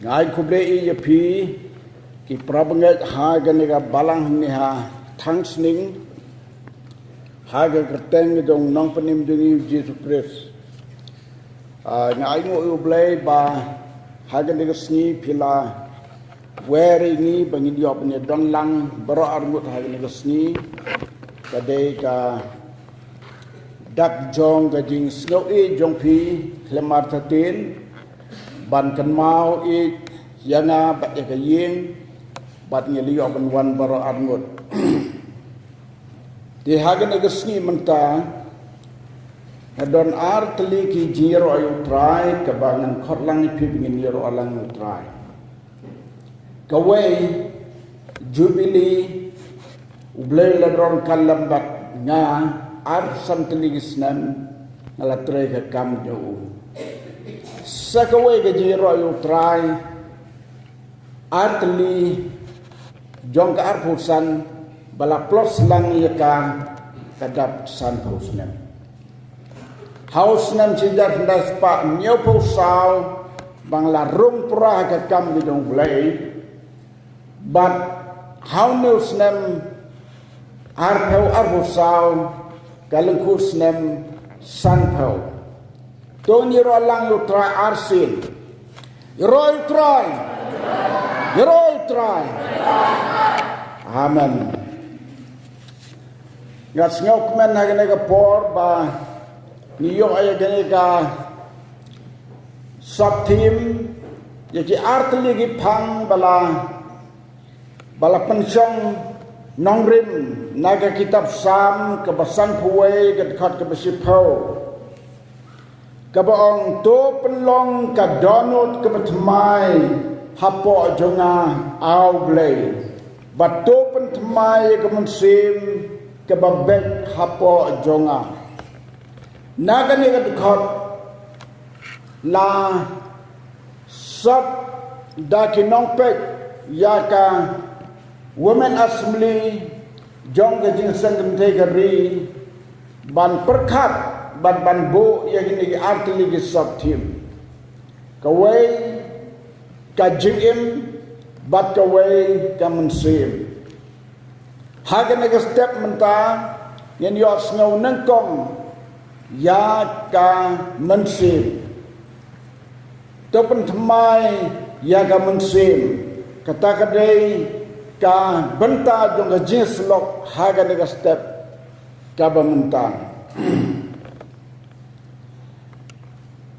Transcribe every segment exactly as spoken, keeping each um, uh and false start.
Nga ai khublei ïa phi ki para bangeit ha kane ka balang hangne ha Thangsning, ha ka kyrteng jong u Nongpynim jong ngi u Jisu Khrist. Ah, nga ai nguh ïa u Blei ba ha kane ka sngi phi la wer ïa ngi ba ngin ïoh ban ïa don lang baroh arngut ha kane ka sngi. Ka dei ka dak jong ka jingsngew ïeit jong phi khlem artatien, ban kynmaw ïeit ïa nga bad ïa ka ïing, bad ngi la ïoh ban wan baroh arngut. Te ha kane ka sngi mynta nga don ar tylli ki jingïaroh ïa u Trai kaba ngan khot lang ïa phi ba ngin ïaroh lang ïa u Trai. Kawei, Jubili, u Blei la don ka lem bad nga, ar san tylli ki snem nga la trei ka kam jong u. Sa kawei ka jingïaroh ïa u Trai, ar tylli jong ka arphew san ba la ploh lang ïa ka, ka dap sanphew snem. Ha u snem shi hajar khyndai spah hynñiewphew saw ba nga la rung pra ha ka kam ka jong u Blei. Bad ha une u snem arphew arphew saw, ka lyngkhuh snem sanphew. To ngin ïaroh lang ïa u Trai arsien. Ïaroh ïa u Trai. Ïaroh ïa u Trai. Amen. Nga sngewkmen ha kane ka por ba ngi ïoh ïa kane ka sub theme, ïa ki ar tylli ki phang ba la, ba la pynshong nongrim na ka kitab Salm kaba sanphew wei, ka dkhot kaba shiphew, kaba ong, to pynlong ka dohnud kaba thymmai hapoh jong nga, A Blei, bad to pynthymmai ïa ka mynsiem kaba beit hapoh jong nga. Na kane ka dkhot la sot da ki nongpeit ïa ka Women Assembly jong ka jingïaseng kynthei ka ri ban pyrkhat bad ban buh ïa kine ki ar tylli ki sub theme. Kawei ka jingim bad kawei ka mynsiem. Ha kane ka step mynta ngin ïohsngew nyngkong ïa ka mynsiem. To pynthymmai ïa ka mynsiem. Kata ka dei ka bynta jong ka jingïasyllok ha kane ka step kaba mynta.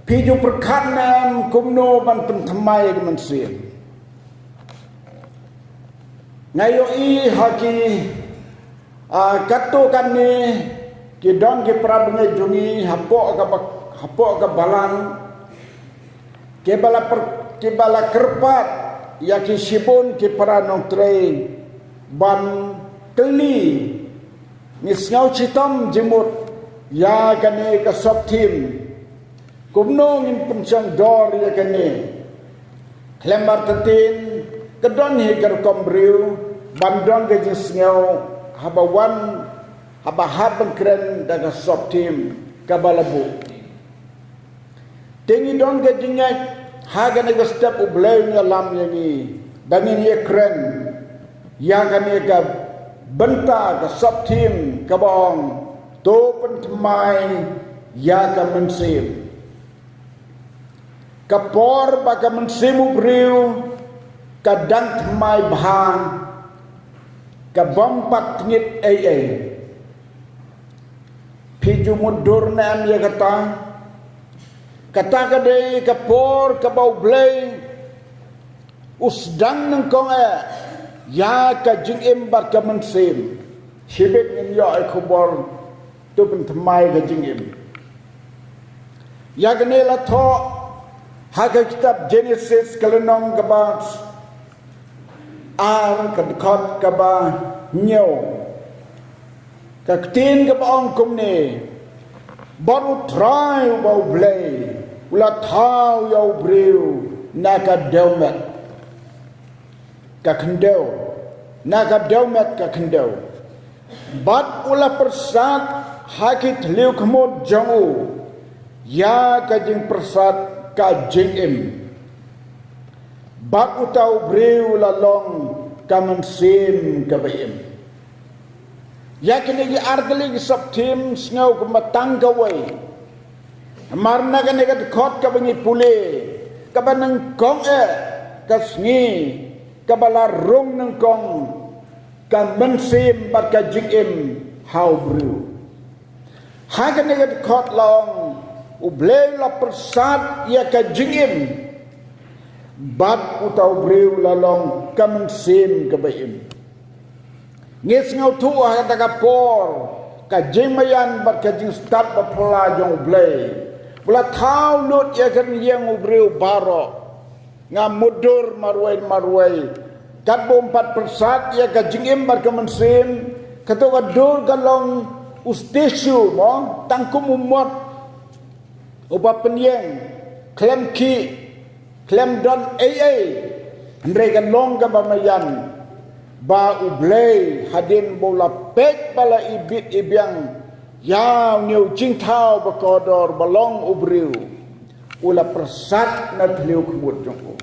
Phi ju pyrkhat ne em kumno ban pynthymmai ïa ka mynsiem? Nga ïohi ha ki, ah, katto katne ki don ki para bangeit jong ngi hapoh ka ba-, hapoh ka balang, kiba la per-, kiba la kyrpad ïa ki shibun ki para nongtrei ban kylli, ngi sngew shitom jingmut ïa kane ka sub theme. Kumno ngin pynshong dor ïa kane? Khlem artatien ka don hi ka rukom briew ban don ka jingsngew haba wan, haba hap ban kren da ka sub theme kaba la buh. Te ngi don ka jingngeit ha kane ka step U Blei un ïalam ïa ngi ba ngin ïakren ïa kane ka bynta, ka sub theme kaba ong to pynthymmai ïa ka mynsiem. Ka por ba ka mynsiem u briew ka dang thymmai bha, ka bym pat tngit ei ei. Phi ju mutdur ne em ïa kata? Kata ka dei ka por kaba U Blei u sdang nyngkong eh ïa ka jingim bad ka mynsiem. Shibit ngin ïoh ïa ka khubor to pynthymmai ka jingim. Ïa kane la thoh ha ka kitab Jenesis ka lynnong kaba ar, ka dkhot kaba hynñiew. Ka ktien kaba ong kumne: Bad U Trai uba U Blei u la thaw ïa u briew na ka dewmet ka khyndew, na ka dewmet ka khyndew. Bad u la pyrsad ha ki thliew khmut jong u ïa ka jingpyrsad ka jingim. Bad uta u briew la long ka mynsiem kaba im. Ïa kine ki artylli ki sub-theme sngew kumba tang kawei. Namar na kane ka dkhot kaba ngi pule, kaba nyngkong eh ka sngi, kaba la rung nyngkong ka mynsiem bad ka jingim ha u briew. Ha kane ka dkhot la ong, U Blei la pyrsad ïa ka jingim, bad uta u briew la long ka mynsiem kaba im. Ngi sngewthuh ha kata ka por, ka jingmaïan bad ka jingstad ba phylla jong U Blei, ba la thaw lut ïa ka rynieng u briew baroh. Nga mutdur marwei marwei. Katba um pat pyrsad ïa ka jingim bad ka mynsiem, kato ka dur ka long u statue mo, tang kum u mot uba pynïeng, khlem khih, khlem don ei ei. Hynrei ka long kaba maïan ba U Blei hadien ba u la peit ba la ibit ibiang ïa une u jingthaw ba kordor ba long u briew, u la pyrsad na thliew khmut jong u.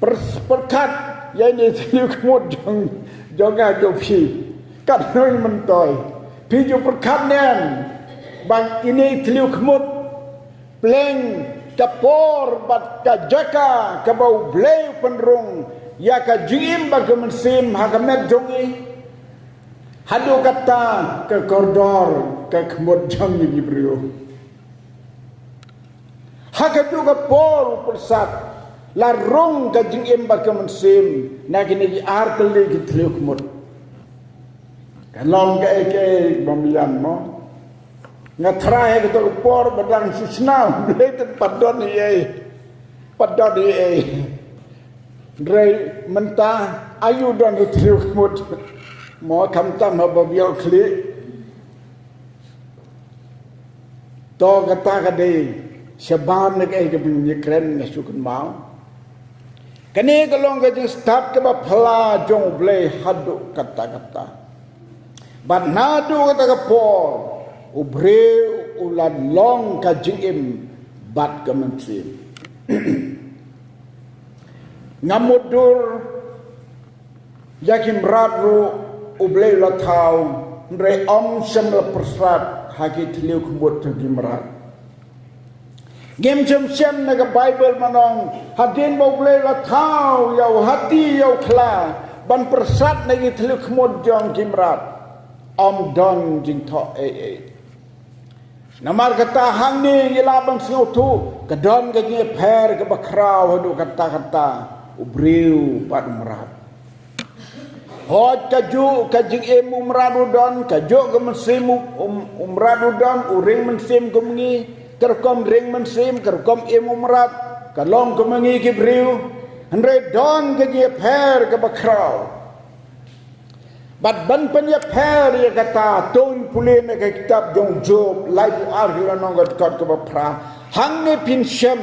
Pyrs-, pyrkhat ïa ine i thliew khmut jong, jong nga jong phi. Katno i myntoi. Phi ju pyrkhat ne em ba ine i thliew khmut, pleng ka por bad ka jaka kaba U Blei u pynrung ïa ka jingim bad ka mynsiem ha ka met jong ngi. Haduh katta ka kordor ka khmut jong ngi ki briew. Ha kajuh ka por u pyrsad, la rung ka jingim bad ka mynsiem na kine ki artylli ki thliew khmut. Ka long kaei kaei ba maïan mo. Nga tharai ha kato ka por ba dang shu shna U Blei te pat don ei ei. Pat don ei ei. Hynrei mynta aïu don u thliew khmut mo, khamtam haba biang khlieh. To kata ka dei shabar na kaei kaba ngi kren, nga shu kynmaw. Kane ka long ka jingstad kaba phylla jong U Blei haduh katta katta. Bad naduh kata ka por u briew u la long ka jingim bad ka mynsiem. Nga mutdur ïa ki mrad ruh U Blei u la thaw, hynrei ym shym la pyrsad ha ki thliew khmut jong ki mrad. Ngim shym shem na ka Baibl ban ong hadien ba U Blei u la thaw ïa u hati ïa u khla ban pyrsad na ki thliew khmut jong ki mrad. Ym don jingthoh ei ei. Namar kata hangne ngi lah ban sngewthuh ka don ka jingïapher kaba khraw haduh katta katta u briew bad u mrad. Hooid kajuh ka jingim u mrad u don, kajuh ka mynsiem u, u, u mrad u don, u ring mynsiem kum ngi, ka rukom ring mynsiem, ka rukom im u mrad, ka long kum ngi ki briew, hynrei don ka jingïapher kaba khraw. Bad ban pynïapher ïa kata to ngin pule na ka kitab jong Job, laiphew ar ki lynnong ka dkhot kaba phra. Hangne phin shem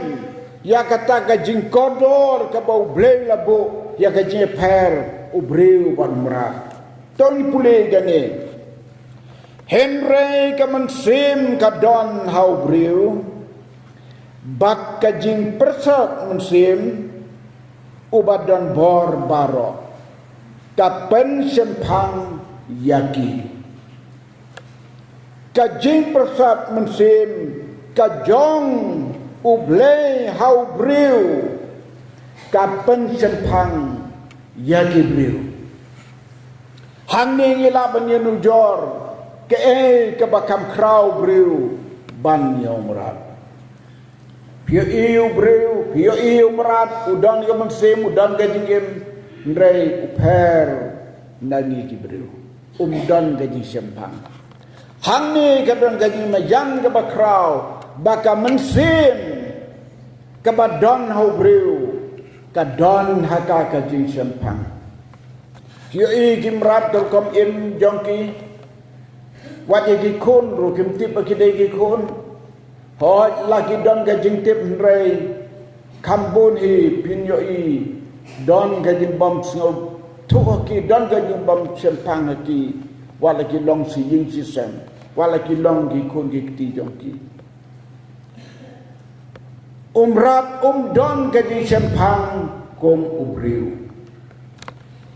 ïa kata ka jingkordor kaba U Blei u la buh ïa ka jingïapher u briew bad u mrad. To ngin pule kane. Hynrei ka mynsiem ka don ha u briew, bad ka jingpyrsad mynsiem uba don bor baroh ka pynshemphang ïa ki. Ka jingpyrsad mynsiem ka jong U Blei ha u briew ka pynshemphang ïa ki briew. Hangne ngi lah ban ïanujor kaei kaba kham khraw briew ban ïa u mrad. Phi ïohi u briew, phi ïohi u mrad, u don ka mynsiem, u don ka jingim, hynrei u pher na ngi ki briew. Um don ka jingshemphang. Hangne ka don ka jingmaïan kaba khraw ba ka mynsiem kaba don ha u briew ka don ha ka ka jingshemphang. Ki ïohi ki mrad ka rukom im jong ki. Wat ïa ki khun ruh kim tip ba ki dei ki khun. Hooid la ki don ka jingtip hynrei kham bun hi phin ïohi don ka jingbym sngewthuh ha ki, don ka jingbym shemphang ha ki. Wat la ki long shi ïing shi sem, wat la ki long ki khun ki kti jong ki. U mrad um don ka jingshemphang kum u briew.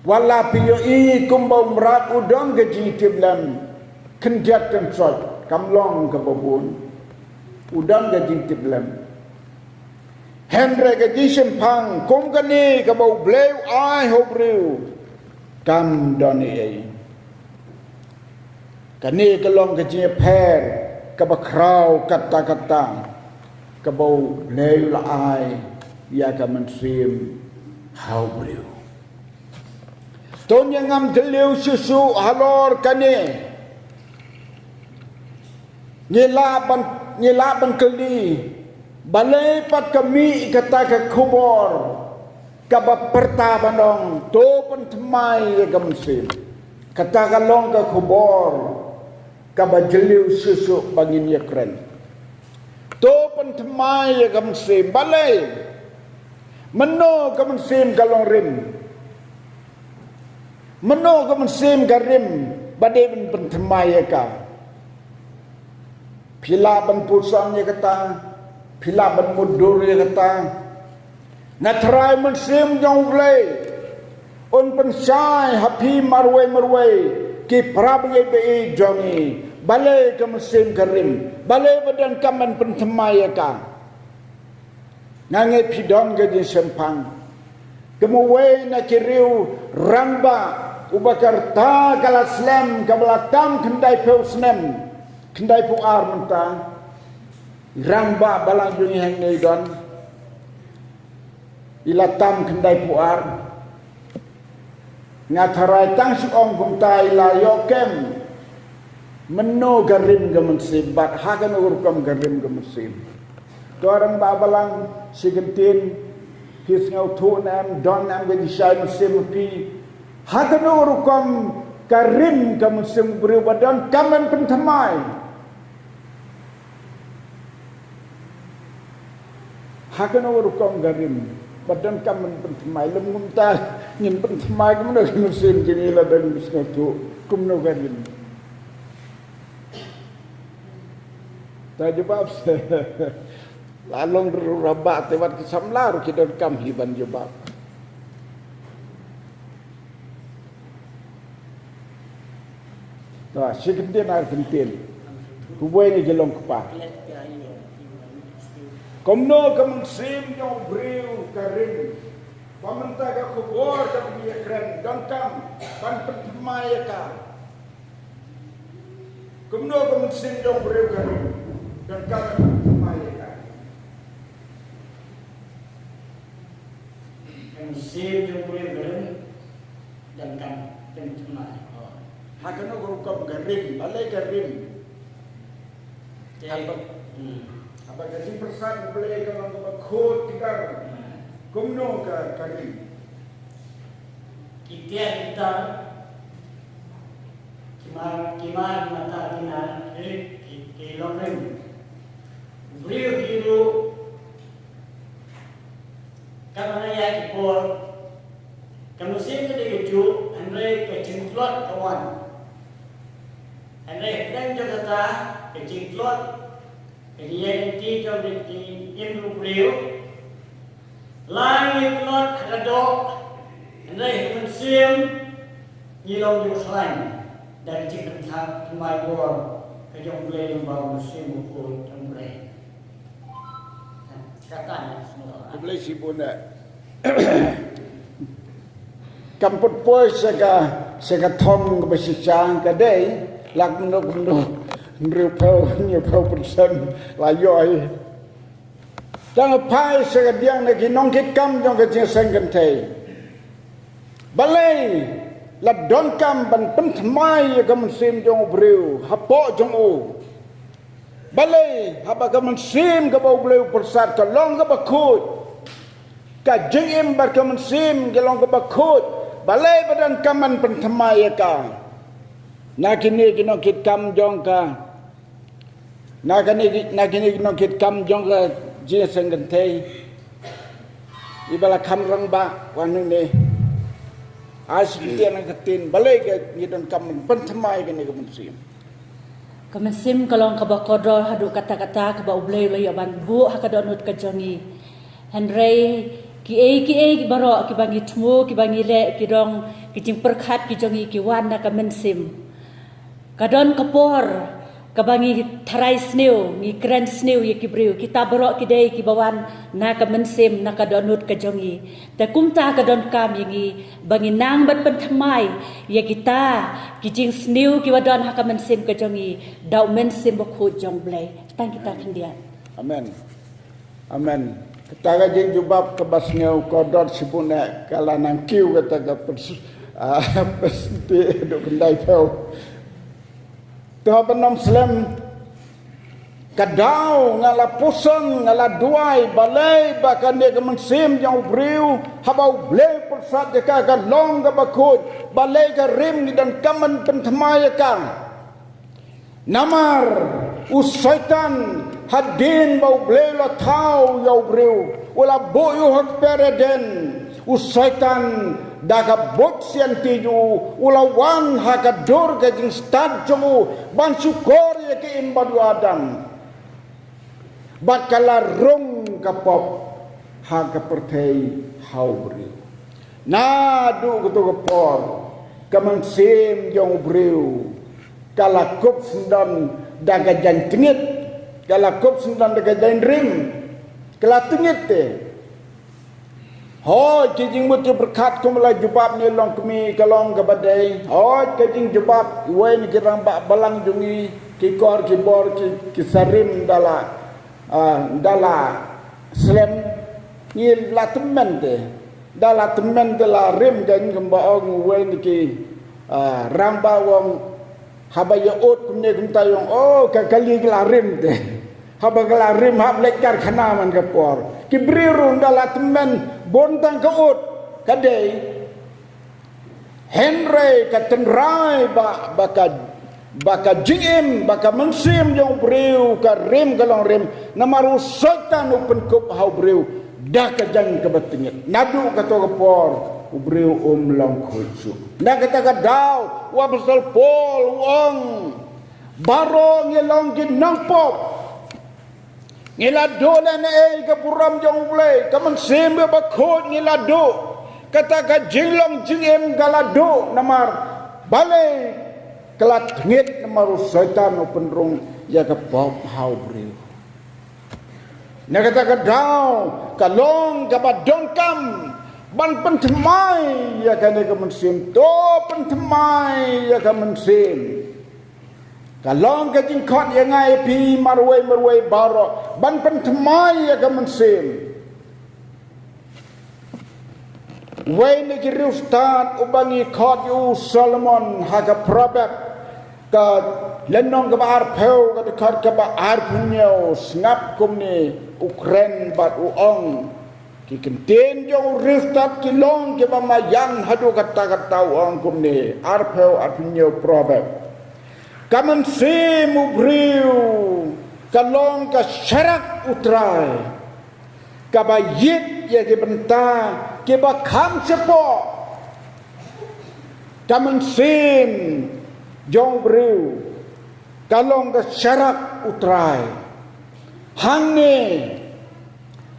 Wat la phi ïohi kumba u mrad u don ka jingtiplem khyndiat khynsoit, kam long kaba bun. U don ka jingtiplem. Hynrei ka jingshemphang kum kane kaba U Blei u ai ha u briew kam don ei ei. Kane ka long ka jingïapher kaba khraw katta katta kaba U Blei u la ai ïa ka mynsiem ha u briew. To ngin ym jylliew shuh shuh halor kane. Ngi lah ban, ngi lah ban kylli, balei pat ka mih kata ka khubor kaba pyrta ban ong, to pynthymmai ïa ka mynsiem. Kata ka long ka khubor kaba jylliew shuh shuh ba ngin ïakren. To pynthymmai ïa ka mynsiem, balei? Mano ka mynsiem ka long rim? Mano ka mynsiem ka rim ba dei ban pynthymmai ïa ka? Phi lah ban pyrshang ïa kata, phi lah ban mutdur ïa kata. Nga tharai mynsiem jong U Blei un pynshai ha phi marwei marwei ki para bangeit ba ïeit jong ngi. Balei ka mynsiem ka rim? Balei ba donkam ban pynthymmai ïa ka? Nga ngeit phi don ka jingshemphang. Kum uwei na ki riew rangbah uba ka rta ka la slem, kaba la tam khyndaiphew snem, khyndaiphew ar mynta. Rangbah balang jong ngi hangne i don, i la tam khyndaiphew ar. Nga tharai tang shu ong kumta i la ïoh kem. Mano ka rim ka mynsiem bad ha kano ka rukom ka rim ka mynsiem? To rangbah balang, shi kyntien, phi sngewthuh ne em, don ne em ka jingshai mynsiem phi? Ha kano ka rukom ka rim ka mynsiem u briew ba donkam ban pynthymmai? Ha kano ka rukom ka rim ba donkam ban pynthymmai? Lym kumta ngin pynthymmai kumno ka mynsiem jong ngi lada ngim sngewthuh kumno ka rim? Ta jubab se. La long ruh rangbah te wat ki samla ruh ki donkam hi ban jubab. Ta, shi kyntien ar kyntien. Kumwei na ki long kpa. Kumno ka mynsiem jong u briew ka rim? Ba mynta ka khubor kaba ngi ïakren donkam ban pynthymmai ïa ka. Kumno ka mynsiem jong u briew ka rim? Donkam ban pynthymmai ïa ka. Ka mynsiem jong u briew ka rim. Donkam pynthymmai. Ha kano ka rukom ka rim? Balei ka rim? Te- Haba, hmm. Haba ka jingpyrsad U Blei ka long kaba khuid kdar. Hmm. Kumno ka, ka rim? Ki tiar ki tar, ki mar, ki mar, ki mata, ki nar, ki, ki, ki long rim. U briew hi ruh Katba nga ïaid ki por, ka mynsiem ka dei kajuh, hynrei ka jingtlot ka wan. Hynrei hapdeng jong kata ka jingtlot, ka jingïaid lynti jong ka jingim u briew, la ngi tlot ha ka doh, hynrei ha ka mynsiem ngi long jingkhlaiñ da ka jingpyntha, pynmai bor ka jong U Blei lyngba u Mynsiem Bakhuid jong U Blei. Khublei shibun eh. Kam put poi sha ka, sha ka thong kaba shisha ka dei, la kumno kumno, hynriewphew, hynñiewphew percent la ïoh. Tang phai sha ka diang na ki nongkitkam jong ka jingïaseng kynthei. Balei la donkam ban pynthymmai ïa ka mynsiem jong u briew hapoh jong u? Balei haba ka mynsiem kaba U Blei u pyrsad ka long kaba khuid, ka jingim bad ka mynsiem ka long kaba khuid, balei ba donkam ban pynthymmai ïa ka? Na kine ki nongkitkam jong ka, na kine ki, na kine ki nongkitkam jong ka jingïaseng kynthei, iba la kham rangbah wan hangne, ai shi ktien na ka ktien, balei ka ngi donkam ban pynthymmai kane ka mynsiem? Ka mynsiem ka long kaba kordor haduh katta katta kaba U Blei u la ïoh ban buh ha ka dohnud ka jong ngi. Hynrei kiei kiei baroh kiba ngi thmu, kiba ngi leh, ki dong, ki jingpyrkhat ki jong ngi ki wan na ka mynsiem. Ka don ka por kaba ngi tharai sniew, ngi kren sniew ïa ki briew, kita baroh ki dei kiba wan na ka mynsiem, na ka dohnud ka jong ngi. Te kumta ka donkam ïa ngi ba ngi nang ban pynthymmai ïa kita ki jingsniew kiba don ha ka mynsiem ka jong ngi da U Mynsiem Bakhuid jong U Blei. Tang kita khyndiat. Amen. Amen. Kata ka jingjubab kaba sngew kordor shibun eh, ka la nang kiew kata ka pers-, ah, persenti duk khyndai phew. To ban ym slem, ka daw nga la pyrshang, nga la duwai, balei ba kane ka mynsiem jong u briew, haba U Blei u pyrsad ïa ka, ka long kaba khuid, balei ka rim ngi donkam ban pynthymmai ïa ka. Namar u Soitan, hadien ba U Blei u la thaw ïa u briew, u la buh ïa u ha kper Eden, u Soitan da ka buit sianti jong u, u la wan ha ka dur ka jingstad jong u ban shukor ïa ka im bad u Adam. Bad ka la rung ka pop ha ka pyrthei ha u briew. Naduh kato ka por, ka mynsiem jong u briew ka la kup syndon da ka jaiñtngit, ka la kup syndon da ka jaiñrim, ka la tngit te. Hooid, ki jingmut jingpyrkhat kum la jubab ne longkmie, ka long kaba dei. Hooid, ka jingjubab, iwei na ki rangbah balang jong ngi, ki kor ki bor, ki, ki sa rim da la, ah, da la slem, ngi la tymmen te. Da la tymmen te la rim, kan kumba ong uwei na ki, ah, rangbah u ong, haba ïa ud kumne kumta u ong, oh, ka kali ka la rim te. Haba ka la rim hap leit karkhana man ka por. Ki briew ruh ynda la tymmen bun tang ka ud ka dei. Hynrei ka tynrai ba, ba ka, ba ka jingim, ba ka mynsiem jong u briew ka rim, ka long rim. Namar u Soitan u pynkup ha u briew da ka jaiñ kaba tngit. Naduh kato ka por u briew um long khuid shuh. Na kata ka daw u Apostol Paul u ong, baroh ngi long ki nongpop. Ngi la duh lehnohei ka burom jong U Blei, ka mynsiem kaba khuid ngi la duh. Kata ka jinglong jingim ka la duh, namar balei? Ka la tngit namar u Soitan u pynrung ïa ka pop ha u briew. Na kata ka daw ka long kaba donkam ban pynthymmai ïa kane ka mynsiem, to pynthymmai ïa ka mynsiem. Ka long ka jingkhot ïa nga ïa phi marwei marwei baroh ban pynthymmai ïa ka mynsiem. Uwei na ki riewstad uba ngi khot ïa u Solomon ha ka Proverb, ka lynnong kaba arphew, ka dkhot kaba arphew hynñiew, sngap kumne u kren bad u ong. Ki ktien jong u riewstad ki long kiba maïan haduh katta katta, u ong kumne, arphew, arphew hynñiew, Proverb. Ka mynsiem u briew ka long ka sharak U Trai, kaba ïit ïa ki bynta kiba kham shapoh. Ka mynsiem jong u briew ka long ka sharak U Trai. Hangne,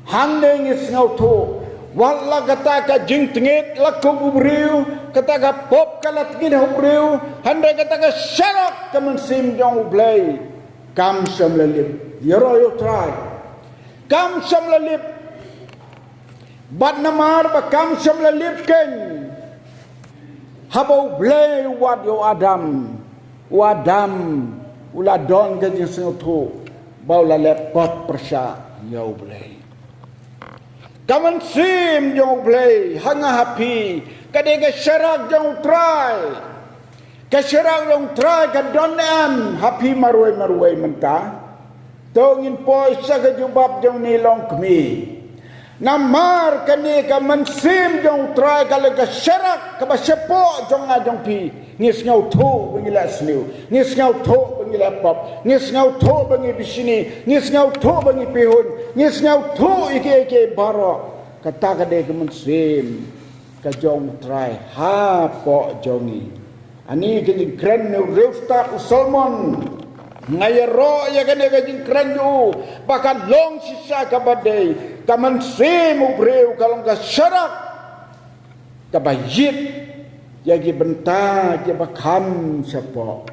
hangne ngi sngewthuh, wat la kata ka jingtngit la kup u briew, kata ka pop ka la tngit ha u briew, hynrei kata ka sharak, ka mynsiem jong U Blei kam shym la lip. Ïaroh ïa U Trai, kam shym la lip. Bad namar ba kam shym la lip keiñ, haba U Blei u wad ïa u Adam, u Adam u la don ka jingsngewthuh ba u la leh pop pyrshah ïa U Blei. Ka mynsiem jong U Blei ha nga ha phi ka dei ka sharak jong U Trai. Ka sharak jong U Trai ka don ne em ha phi marwei marwei mynta? To ngin poi sha ka jubab jong une longkmie. Namar kane ka mynsiem jong U Trai ka long ka sharak kaba shapoh jong nga jong phi. Ngi sngewthuh ba ngi leh sniew, ngi sngewthuh ba ngi leh pop, ngi sngewthuh ba ngi bishni, ngi sngewthuh ba ngi pihuiñ, ngi sngewthuh ïa kiei kiei baroh. Kata ka dei ka mynsiem ka jong U Trai hapoh jong ngi. Ani ka jingkren na u riewstad u Solomon. Nga ïaroh ïa kane ka jingkren jong u ba ka long shisha kaba dei, ka mynsiem u briew ka long ka sharak kaba ïit ïa ki bynta kiba kham shapoh.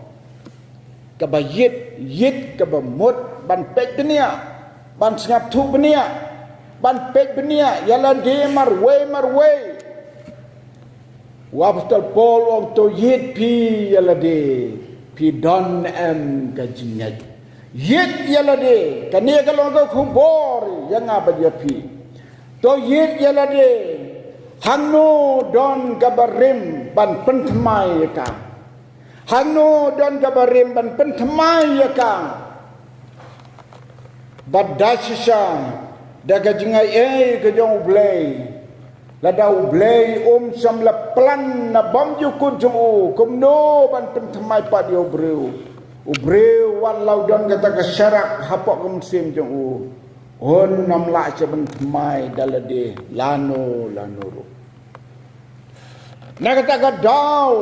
Kaba ïit, ïit kaba mut ban peit bniah, ban sngap thuh bniah, ban peit bniah ïa lade marwei marwei. U Apostol Paul u ong, to ïit phi ïa lade, phi don em ka jingngeit. Ïit ïa lade, kane ka long ka khubor ïa nga bad ïa phi. To ïit ïa lade, hangno don kaba rim ban pynthymmai ïa ka. Hangno don kaba rim ban pynthymmai ïa ka. Bad da shisha da ka jingai ei ka jong U Blei. Lada U Blei um shym la plan na bymjukut jong u, kumno ban pynthymmai pat ïa u briew. U briew wat la u don kata ka sharak hapoh ka mynsiem jong u, un ym lah shuh ban thymmai da lade lano lano ruh. Na kata ka daw,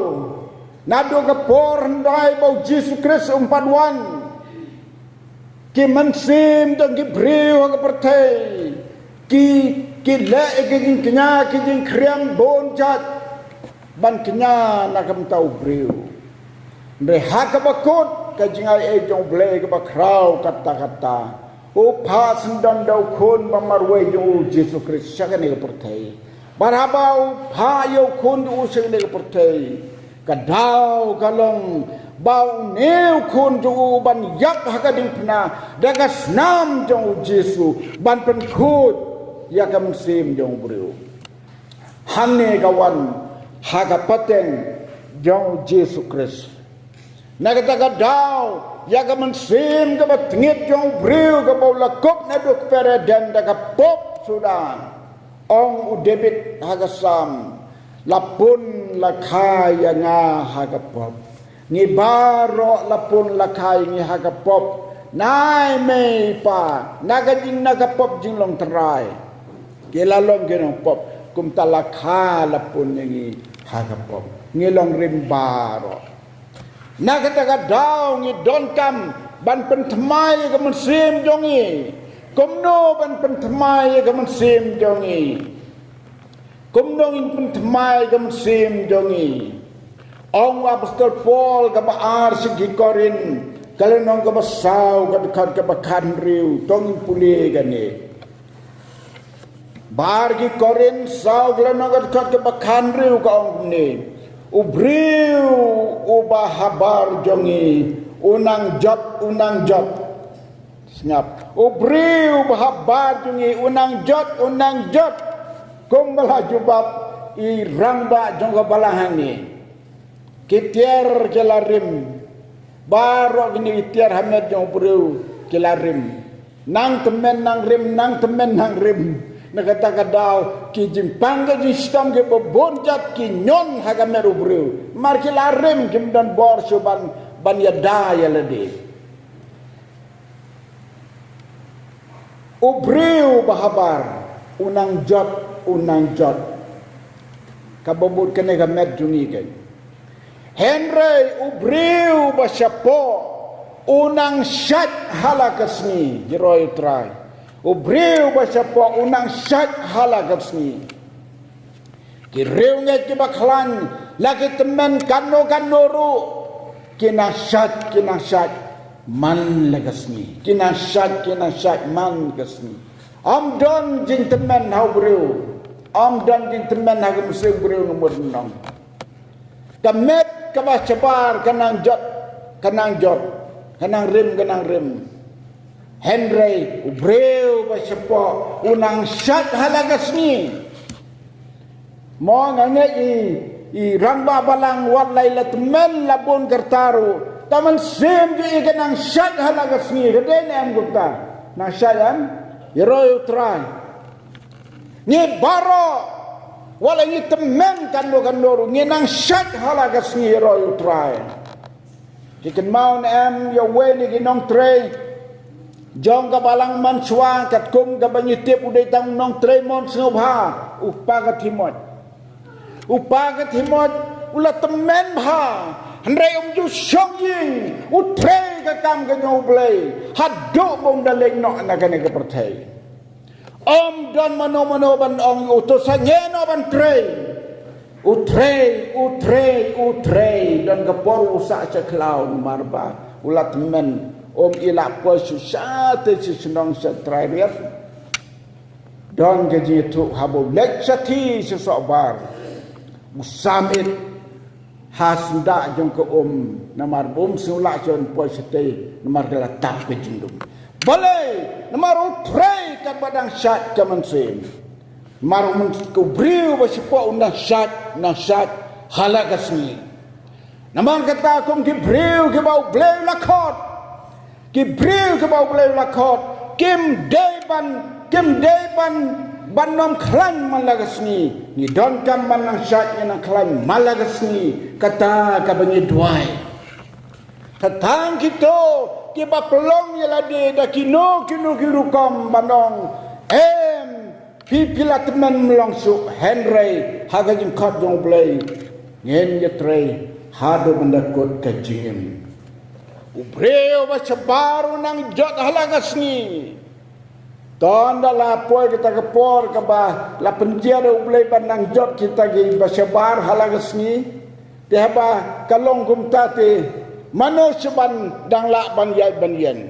naduh ka por hyndai ba U Jisu Khrist um pat wan, ki mynsiem jong ki briew ha ka pyrthei ki, ki leh ïa ki jingkñia, ki jingkhriam bun jait ban kñia na ka bynta u briew. Hynrei ha kaba kut ka jingai ei jong U Blei kaba khraw katta katta, u phah syndon da u Khun ba marwei jong u, Jisu Khrist, sha kane ka pyrthei. Bad haba u phah ïa u Khun jong u sha kane ka pyrthei, ka daw ka long ba une u Khun jong u ban ïap ha ka diengphna da ka snam jong u Jisu ban pynkhuid ïa ka mynsiem jong u briew. Hangne ka wan ha ka pateng jong u Jisu Khrist. Na kata ka daw, ïa ka mynsiem kaba tngit jong u briew kaba u la kup naduh kper Eden da ka pop suda. Ong u David ha ka Salm, la pun la kha ïa nga ha ka pop. Ngi baroh la pun la kha ïa ngi ha ka pop. Nai mei pa, na ka jing, na ka pop jinglong tynrai. Ki la long ki nongpop, kumta la kha la pun ïa ngi ha ka pop. Ngi long rim baroh. Na kata ka daw ngi donkam ban pynthymmai ïa ka mynsiem jong ngi. Kumno ban pynthymmai ïa ka mynsiem jong ngi? Kumno ngin pynthymmai ïa ka mynsiem jong ngi? Ong u Apostol Paul kaba ar sha ki Korinth, ka lynnong kaba saw, ka dkhot kaba khathynriew, to ngin pule kane. Ba ar ki Korinth saw, ka lynnong, ka dkhot kaba khathynriew, ka ong kumne: U briew uba habar jong ngi u nang jot, u nang jot. Sngap. U briew uba habar jong ngi u nang jot, u nang jot. Kumba la jubab i rangbah jong ka balang hangne. Ki tiar ki la rim. Baroh kine ki tiar ha met jong u briew ki la rim. Nang tymmen nang rim, nang tymmen nang rim. Na kata ka daw ki jingpang ka jingshitom kiba bun jait ki ñion ha ka met u briew. Namar ki la rim, kim don bor shuh ban, ban ïada ïa lade. U briew ba habar u nang jot, u nang jot. Kaba bud kane ka met jong ngi keiñ. Hynrei u briew ba shapoh u nang shait ha la ka sngi, ïaroh ïa U Trai. U briew ba shapoh u nang shait ha la ka sngi. Ki riewngeit kiba khlaiñ, la ki tymmen kano kano ruh, ki nang shait, ki nang shait man la ka sngi. Ki nang shait, ki nang shait man ka sngi. Ym don jingtymmen ha u briew. Ym don jingtymmen ha ka mynsiem briew, na mut nong. Ka met kaba shabar ka nang jot, ka nang jot, ka nang rim, ka nang rim. Hynrei u briew ba shapoh u nang shait ha la ka sngi. Mo nga ngeit i, i rangbah balang wat la i la tymmen la bun ka rta ruh, ka mynsiem jong i ka nang shait ha la ka sngi, ka dei ne em kumta? Nang shait em? Ïaroh ïa U Trai. Ngi baroh, wat la ngi tymmen kano kano ruh, ngi nang shait ha la ka sngi, ïaroh ïa U Trai. Ki kynmaw ne em ïa uwei na ki nongtrei jong ka balang mynshuwa, katkum kaba ngi tip u dei tang nongtrei mon sngewbha, u kpa ka Thimot. U kpa ka Thimot u la tymmen bha Hynrei um ju shong ïing, u trei ka kam ka jong U Blei haduh ba um da leit noh na kane ka pyrthei. Ym don mano mano ban ong ïa u to sa ngi noh ban trei. U trei, u trei, u trei, don ka por u sah sha khlaw namar ba u la tymmen, um i la poi shu sha te sha shnong sha trai riat. Don ka jingïathuh haba u leit sha ti sha sohbar, u samit ha syndah jong ka um, namar ba um sngewlah shuh ban poi shatei namar ka la tap ka jingdum. Balei? Namar u trei katba dang shait ka mynsiem. Namar u myn-, u briew ba shapoh u nang shait, nang shait ha la ka sngi. Namar kata kum ki briew kiba U Blei u la khot, ki briew kiba U Blei u la khot, kim dei ban, kim dei ban, ban ym khlaiñ man la ka sngi. Ngi donkam ban nang shait, ngi nang khlaiñ man la ka sngi. Kata kaba ngi duwai. Tang kito kiba pynlong ïa lade da kino kino ki rukom ban ong, em, phi, phi la tymmen, ym long shuh, hynrei ha ka jingkhot jong U Blei ngin ïatrei haduh ban da kut ka jingim. U briew ba shabar u nang jot ha la ka sngi. Tang da la poi kata ka por kaba la pynjia da U Blei ban nang jot kita kiba shabar ha la ka sngi. Te haba ka long kumta te mano shuh ban dang lah ban ïaid ban ïeng?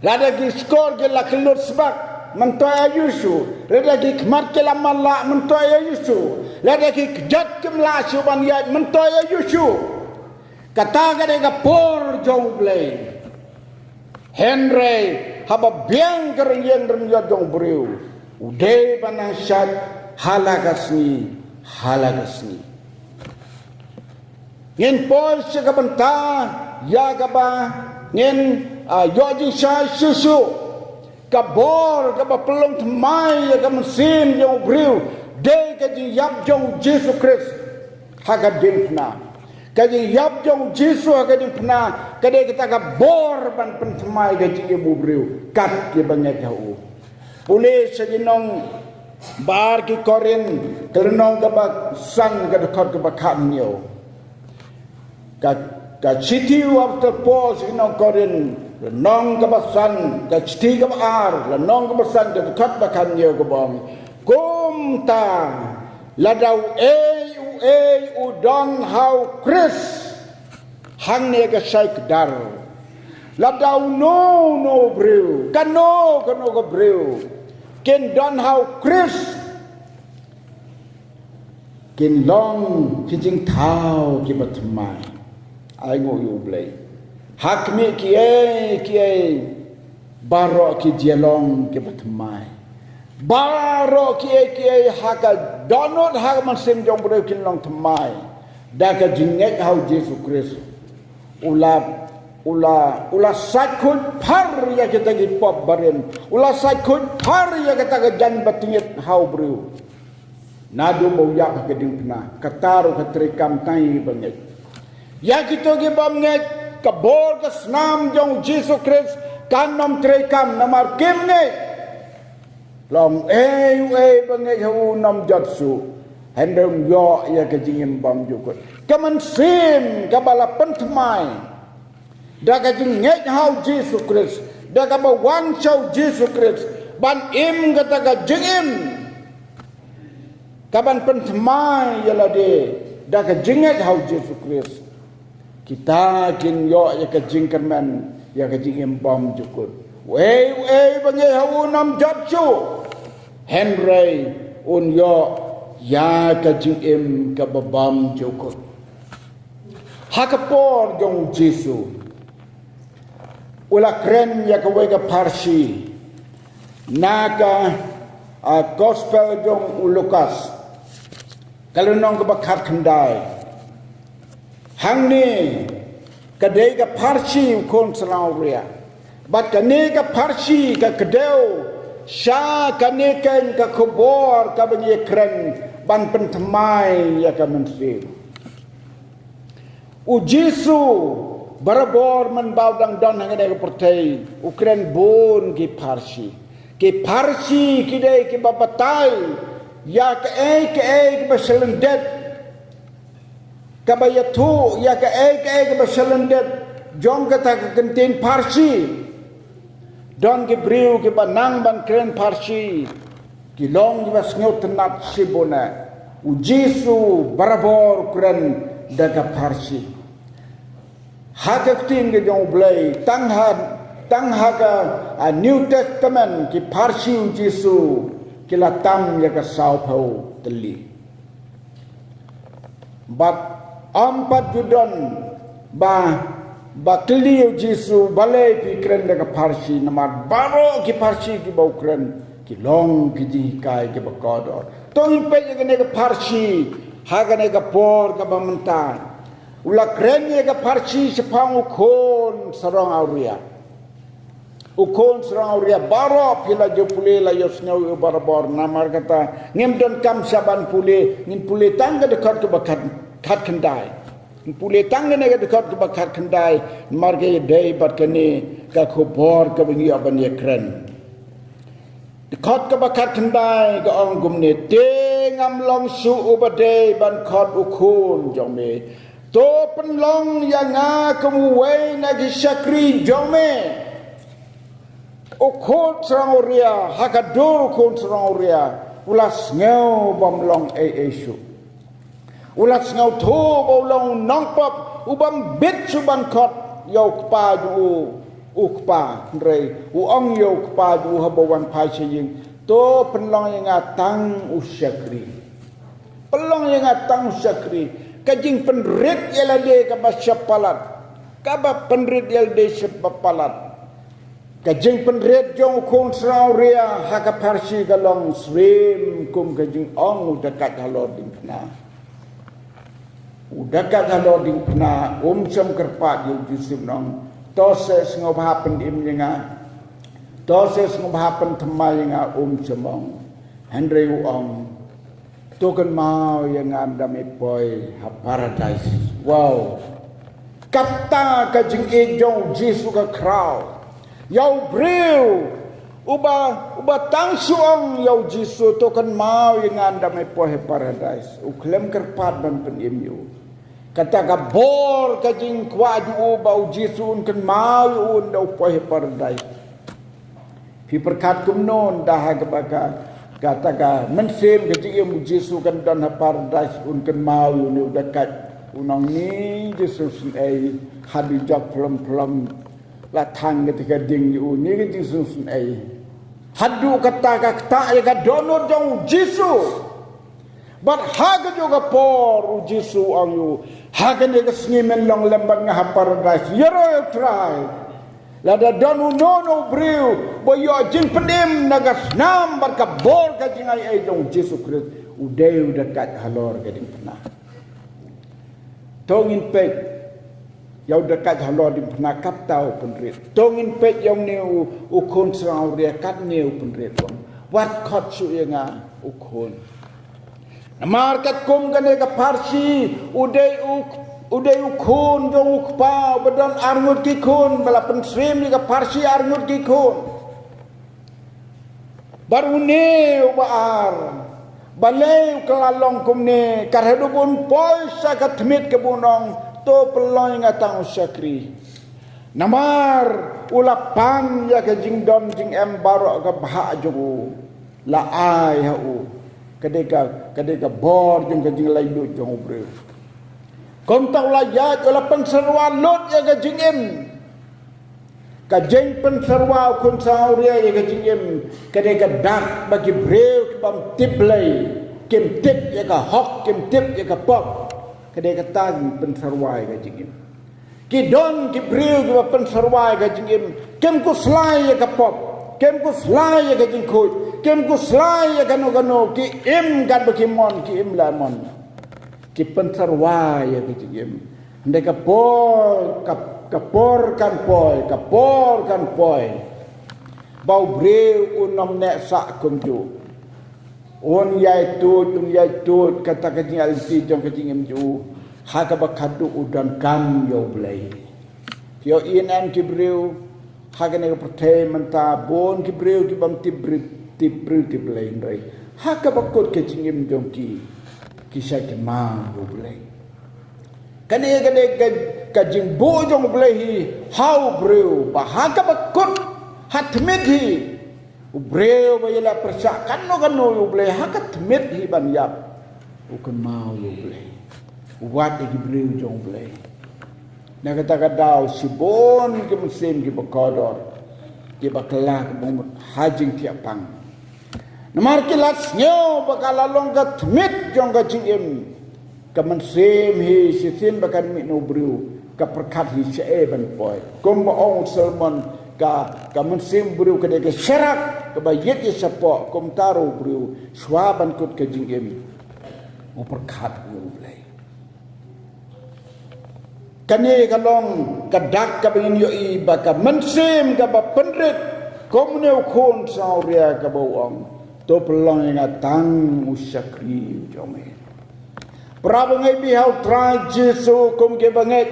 Lada ki shkor ki la kyllut sbak, mynta ïa u shuh. Lada ki khmat ki la man lah, mynta ïa u shuh. Lada ki kjat kim lah shuh ban ïaid, mynta ïa u shuh. Kata ka dei ka por jong U Blei. Hynrei haba biang ka rynïeng rynïot jong u briew, u dei ban nang shait ha la ka sngi, ha la ka sngi. Ngin poi sha ka bynta ïa kaba ngin, ah, ïoh jingshai shuh shuh. Ka bor kaba pynlong thymmai ïa ka mynsiem jong u briew dei ka jingïap jong U Jisu Khrist ha ka diengphna. Ka jingïap jong U Jisu ha ka diengphna ka dei kata ka bor ban pynthymmai ka jingim u briew kat kiba ngeit ha u. Pule sha ki nong bar ki Korinth, ka lynnong kaba san, ka dkhot kaba khathynñiew. Ka, ka shithi u Apostol Paul sha ki nong Korinth, lynnong kaba san, ka shithi kaba ar, lynnong kaba san, ka dkhot ba khathynñiew, kaba ong, kumta lada uei uei u don ha U Khrist, hangne ka shai kdar. Lada uno uno u briew, kano kano ka briew kin don ha U Khrist, kin long ki jingthaw kiba thymmai. Ai nguh ïa U Blei. Ha khmih kiei kiei baroh ki jia long kiba thymmai. Baroh kiei kiei ha ka dohnud ha ka mynsiem jong u briew kin long thymmai da ka jingngeit ha U Jisu Khrist. U la, u la, u la sait khuid phar ïa kita ki pop barim. U la sait khuid phar ïa kata ka jaiñ ba tyngit ha u briew. Naduh ba u ïap ha ka diengphna, kata ruh ka treikam tang ïa kiba ngeit. Ïa kito ki bym ngeit, ka bor ka snam jong U Jisu Khrist kan ym treikam namar kim ngeit. Long ei u ei ba ngeit ha u nym jot shuh. Hynrei um ïoh ïa ka jingim bymjukut. Ka mynsiem kaba la pynthymmai da ka jingngeit ha U Jisu Khrist, da kaba wan sha U Jisu Khrist ban im kata ka jingim kaban pynthymmai ïa lade da ka jingngeit ha U Jisu Khrist. Kita kin ïoh ïa ka jingkyrmen, ïa ka jingim bymjukut. Uei uei ba ngeit ha u nym jot shuh, hynrei un ïoh ïa ka jingim kaba bymjukut. Ha ka por jong U Jisu, u la kren ïa kawei ka pharshi na ka, ah, gospel jong u Lukas, ka lynnong kaba khatkhyndai. Hangne ka dei ka pharshi u khun sla u riak. Bad kane ka pharshi ka kdew sha kane keiñ ka khubor kaba ngi kren ban pynthymmai ïa ka mynsiem. U Jisu barabor mynba u dang don ha kane ka pyrthei, u kren bun ki pharshi. Ki pharshi ki dei kiba batai ïa kaei kaei kaba shlyndet kaba ïathuh ïa kaei kaei kaba shalyndet jong kata ka kyntien pharshi. Don ki briew kiba nang ban kren pharshi, ki long kiba sngewtynnat shibun. U Jisu barabor u kren da ka pharshi. Ha ka ktien ka jong U Blei, tang ha, tang ha ka, ah, New Testament, ki pharshi U Jisu ki la tam ïa ka sawphew tylli. Bad ym pat ju don ba, ba kylli ïa U Jisu balei phi kren da ka pharshi, namar baroh ki pharshi kiba u kren ki long ki jinghikai kiba kordor. To ngin peit ïa kane ka pharshi ha kane ka por kaba mynta. U la kren ïa ka pharshi shaphang u khun sarong awria. U khun sarong awria, baroh phi la ju pule, la ïohsngew ïa u barabor, namar kata ngim donkam shuh ban pule, ngin pule tang ka dkhot kaba khat, khatkhyndai. Ngin pule tang kane ka dkhot kaba khatkhyndai, namar ka ïadei bad kane ka khubor kaba ngi ïoh ban ïakren. Dkhot kaba khatkhyndai ka ong kumne: Te ngam long shuh uba dei ban khot u khun jong me. To pynlong ïa nga kum uwei na ki shakri jong me. U khun sarong awria, ha ka dur u khun sarong awria, u la sngew bym long ei ei shuh. U la sngewthuh ba u long u nongpop, u bym bit shuh ban khot ïa u kpa jong u, u kpa, hynrei u ong ïa u kpa jong u haba wan phai sha ïing: To pynlong ïa nga tang u shakri. Pynlong ïa nga tang u shakri. Ka jingpynrit ïa lade kaba shah palat. Kaba pynrit ïa lade shah palat. Ka jingpynrit jong u khun sarong awria ha ka pharshi ka long syriem kum ka jingong u dakait halor diengphna. U dakait halor diengphna um shym kyrpad ïa U Jisu, u ong: To sngewbha pynim ïa nga. To sngewbha pynthymmai ïa nga, um shym ong. Hynrei u ong: To kynmaw ïa nga ynda me poi ha paradais. Wow. Kata ka jingïeit jong U Jisu ka khraw. Ïa u briew uba, uba tang shu ong ïa U Jisu: To kynmaw ïa nga ynda me poi ha paradais, u khlem kyrpad ban pynim ïa u. Kata ka bor ka jingkwah jong u ba U Jisu un kynmaw ïa u ynda u poi ha paradais. Phi pyrkhat kumno ynda ha kaba ka, kata ka mynsiem ka jingim U Jisu kan don ha paradais, un kynmaw ïa une u dakait, un ong: Ni Jisu sngewsynei, haduh jop phlom phlom la thang kata ka ding ïa u, ni ka jingsngewsynei. Haduh kata ka ktah ïa ka dohnud jong U Jisu. Bad ha kajuh ka por U Jisu u ong ïa u: Ha kane ka sngi men long lem bad nga ha paradais. Ïaroh ïa U Trai. Lada don uno uno u briew ba ïoh jingpynim na ka snam bad ka bor ka jingai ei jong U Jisu Khrist, u dei u dakait halor ka diengphna. To ngin peit ïa u dakait halor diengphna, kata u pynrit. To ngin peit ïa une u, u khun sarong awria, katne u pynrit, u ong: Wat khot shuh ïa nga u khun. Namar katkum kane ka pharshi, u dei u, u dei u khun jong u kpa uba don arngut ki khun, ba la pynsyriem ïa ka pharshi arngut ki khun. Bad une uba ar, balei u kylla long kumne, kat haduh ba un poi sha ka tmier kaba un ong: To pynlong ïa nga tang u shakri. Namar u la pan ïa ka jingdon jingem baroh ka bhah jong u, la ai ha u. Ka dei ka, ka dei ka bor jong ka jinglaitluid jong u briew. Kumta u la ïaid, u la pynsyrwa lut ïa ka jingim. Ka jingpynsyrwa u khun sarong awria ïa ka jingim, ka dei ka dak ba ki briew ki bym tip Blei kim tip ïa ka hok, kim tip ïa ka pop. Ka dei kata ka jingpynsyrwa ïa ka jingim. Ki don ki briew kiba pynsyrwa ïa ka jingim, kim khuslai ïa ka pop, kim khuslai ïa ka jingkhuid, kim khuslai ïa kano kano, ki im katba ki mon, ki im la mon. Ki pynsyrwa ïa ka jingim. Hynrei ka por, ka, ka por kan poi, ka por kan poi ba u briew un ym neh sah kumjuh. Un ïai tuid, un ïai tuid, kata ka jingïaid lynti jong ka jingim jong u, ha kaba khadduh u donkam ïa U Blei. Ïohi ne em ki briew ha kane ka pyrthei mynta, bun ki briew ki bym tip briew, tip briew tip Blei, hynrei ha kaba kut ka jingim jong ki, ki shait kynmaw ïa U Blei. Kane, kane ka, ka jingbuh jong U Blei hi ha u briew, ba ha kaba kut, ha tmier hi, u briew ba ïaleh pyrshah kano kano ïa U Blei, ha ka tmier hi ban ïap, u kynmaw ïa U Blei, u wad ïa ki briew jong U Blei. Na kata ka daw shibun ki mynsiem kiba kordor, kiba kylla ka bynta ha jingthiah pang. Namar ki la sngew ba ka la long ka tmier jong ka jingim. Ka mynsiem hi shisien ba kan mih na u briew, ka pyrkhat hi shaei ban poi. Kumba ong u Solomon, ka, ka mynsiem u briew ka dei ka sharak kaba ïit ïa shapoh, kumta ruh u briew shuwa ban kut ka jingim, u pyrkhat ïa U Blei. Kane ka long ka dak kaba ngin ïohi ba ka mynsiem kaba pynrit, kum une u khun sawria kaba u ong, to pynlong ïa nga tang u shakri jong me. Para bangeit, bad ha U Trai Jisu kum ki bangeit,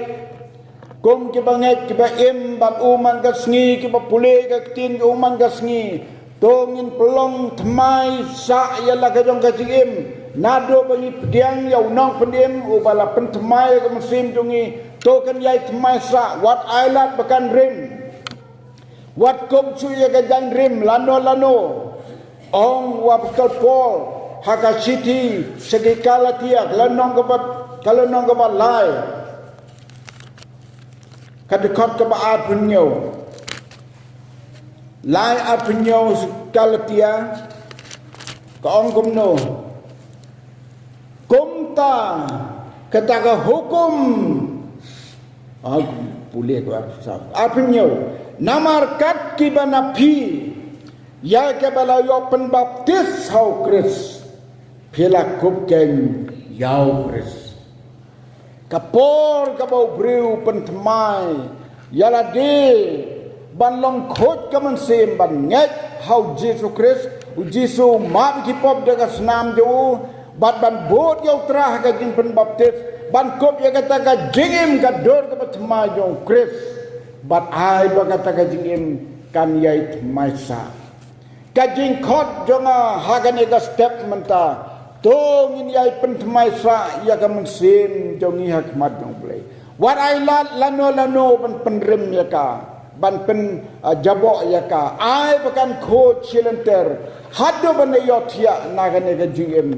kum ki bangeit kiba im bad u man ka sngi, kiba pule ka ktien jong u man ka sngi, to ngin pynlong thymmai sah ïa la ka jong ka jingim. Naduh ba ngi pdiang ïa u Nongpynim uba la pynthymmai ïa ka mynsiem jong ngi, to kan ïai thymmai sah, wat ai lad ba kan rim. Wat kup shuh ïa ka jingrim lano lano. Ong u apostol Paul ha ka shithi sha ki Galatia, ka lynnong kaba, ka lynnong kaba lai, ka dkhot kaba arphew hynñiew. Lai arphew hynñiew, Galatia, ka ong kumno? Kumta kata ka hukum, ah, pule ka arphew saw, arphew hynñiew. Namar kat kiba na phi, ïa kaba la ïoh pynbaptis ha U Khrist, phi la kup keiñ ïa U Khrist. Ka por kaba u briew pynthymmai ïa lade ban long khuid ka mynsiem, ban ngeit ha U Jisu Khrist, U Jisu map ïa ki pop da ka snam jong u, bad ban bud ïa U Trai ha ka jingpynbaptis, ban kup ïa kata ka jingim ka dur kaba thymmai jong U Khrist, bad ai ba kata ka jingim kan ïai thymmai sah. Ka jingkhot jong nga ha kane ka step mynta, to ngin ïai pynthymmai sah ïa ka mynsiem jong ngi ha khmat jong U Blei. Wat ai lad lano lano ban pynrim ïa ka, ban pyn, ah, jaboh ïa ka. Ai ba kan khuid shilynter haduh ban da ïohthiah na kane ka jingim,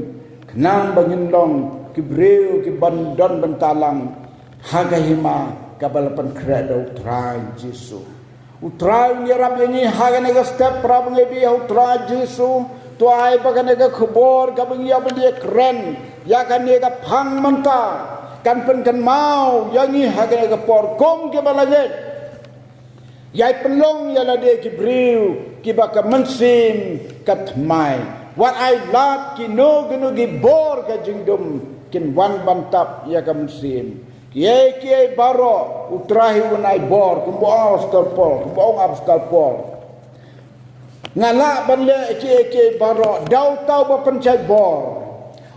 khnang ba ngin long ki briew kiban don bynta lang ha ka hima kaba la pynkhreh da U Trai Jisu. U Trai un ïarap ïa ngi ha kane ka step, para bangeit, bad ha U Trai Jisu. To ai ba kane ka khubor kaba ngi ïa ban ïakren ïa kane ka phang mynta kan pynkynmaw ïa ngi ha kane ka por kum kiba la ngeit. Ïai pynlong ïa lade ki briew kiba ka mynsiem ka thymmai. Wat ai lad kino kino ki bor ka jingdum kin wan ban tap ïa ka mynsiem. Kiei kiei baroh U Trai un ai bor, kumba ong apostol Paul, kumba ong apostol Paul. Nga lah ban leh kiei kiei baroh da uta uba pynshai bor.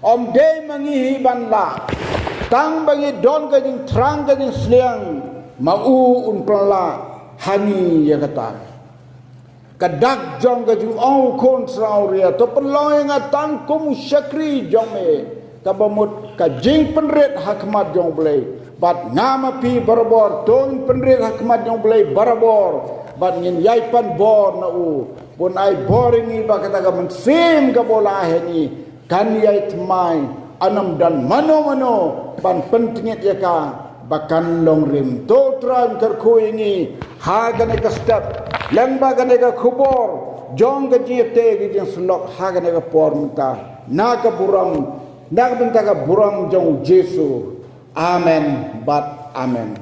Ym dei ma ngi hi ban lah, tang ba ngi don ka jingthrang ka jingsliang, ma u un pynlah ha ngi ïa kata. Ka dak jong ka jingong u khun sawria, to pynlong ïa nga tang kum u shakri jong me, kaba mut ka jingpynrit ha khmat jong U Blei. Bad nga ma phi barabor to ngin pynrit ha khmat jong U Blei barabor, bad ngin ïai pan bor na u. Bun ai bor ïa ngi ba kata ka mynsiem kaba u la ai ha ngi kan ïai thymmai, ym don mano mano ban pyntngit ïa ka ba kan long rim. To Trai un kyrkhu ïa ngi ha kane ka step, lem bad kane ka khubor jong ka jingïatei ka jingsyllok ha kane ka por mynta, na ka burom, na ka bynta ka burom jong U Jisu. Amen bad amen.